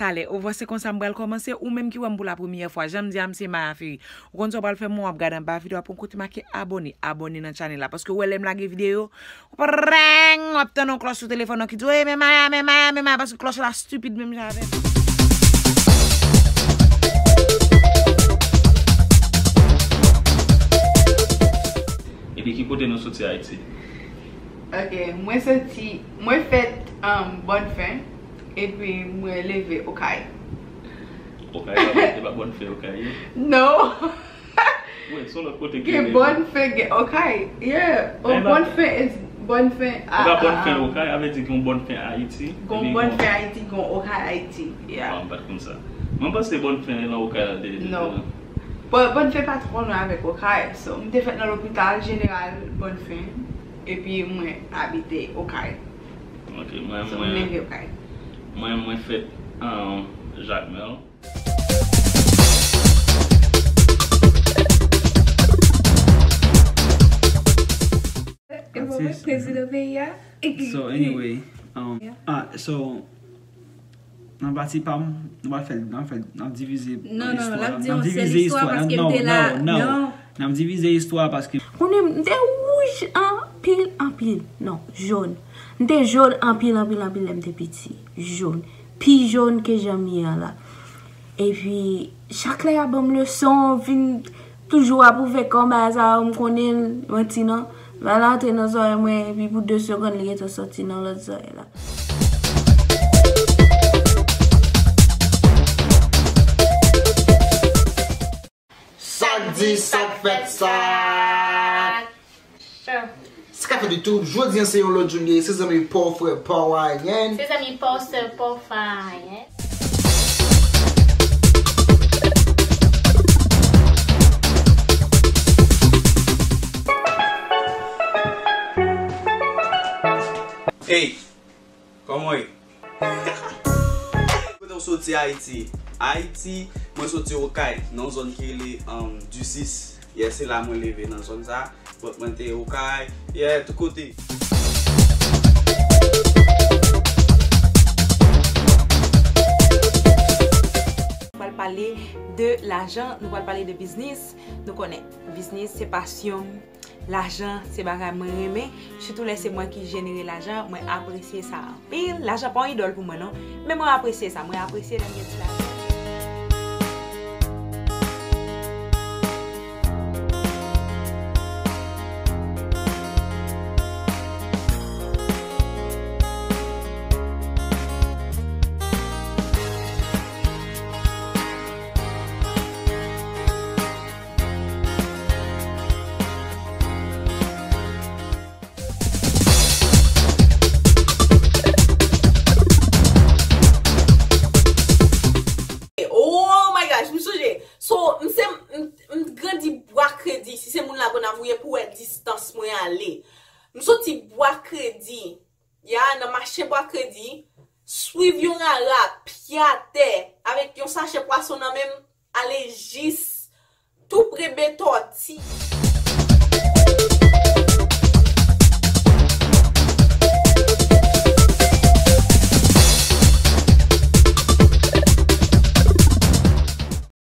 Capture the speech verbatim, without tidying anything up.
Ale, ou vwa se konsa m pral kòmanse, ou menm ki wè m pou la premyè fwa, jan m di a, m se Maya Ferry. Ou konn sa w pral fè, mwen w ap gade anba videyo a, pou kote make abòne, abòne nan chanèl la, paske w wè lè m lage videyo, preng, w ap tande yon klòch sou telefòn nan ki di, "Ey, men Maya, men Maya, men Maya," paske klòch la stipid menm jan avè m. Epi ki kote nou soti Ayiti? Ok, mwen soti, mwen fèt, um, Bòn Fen, epi mwen leve Okay. Okay, e pa, e pa Bòn Fen Okay ye? No. Wi, se yon lòt kote ki gen rele Bòn Fen, gen Okay. Yeah. Oh, Bòn Fen is Bòn Fen. E pa Bòn Fen Okay, a vle di gen yon Bòn Fen Ayiti. Gen yon Bòn Fen Ayiti, gen yon Okay Ayiti. Yeah. Ah, m pa t konn sa. Mwen panse Bòn Fen lan Okay la de. No. Bon, Bòn Fen pa twò lwen avèk Okay, so m te fèt nan lopital jeneral Bòn Fen, epi mwen abite Okay. Ok, mwen, so, mwen, m leve Okay. Mwen, mwen fèt, um, Jakmèl. E bon, mwen prezidan peyi a. So, anyway, um, ah, so, nan pati pa m, nou pa fè l, n ap fè l, n ap divize istwa. Non, non, non, l ap di yon sèl istwa paske m te la. Non, non, non. N ap divize istwa paske. Konnen m te wouj anpil, anpil. Non, jòn. M te jòn anpil, anpil, anpil lè m te piti. Jòn. Pi jòn ke jan m ye an la. Epi, chak lè y ap ban m leson, vin toujou ap ouvè kò m, bagay sa yo, m konnen l, manti non. L al antre nan zòrèy mwen, epi pou de segonn, li gentan sòti nan lòt zòrèy la. Sa k di, sa k fèt, sa. Sa k fèt di tou, jodi a se yon lòt jou li ye, se zanmi pa w frè pa w ayen. Se zanmi pa w sè pa w frè ayen. Ey, kòman w ye? Kote w soti Ayiti? Ayiti, mwen soti Okay, nan yon zòn ki rele, um, Disis. Yeah, se la mwen leve nan zòn sa. But mwen te Okay, yeah, tout kote. Nou pral pale de lajan, nou pral pale de biznis. Nou konnen, biznis se pasyon m. Lajan se bagay mwen renmen, sitou lè se mwen ki jenere lajan, mwen apresye sa anpil. Lajan pa yon idòl pou mwen non, men mwen apresye sa, mwen apresye lè m gen ti lajan. Oh my gosh, m sonje. So, m se, m, m grandi Bwa Kredi. Si se moun Lagonav ou ye, pou wè distans mwen ale. M soti Bwa Kredi. Ya, nan mache Bwa Kredi, swiv yon rara, pye atè, avèk yon sachè pwason nan men m, ale jis tou pre Betòti.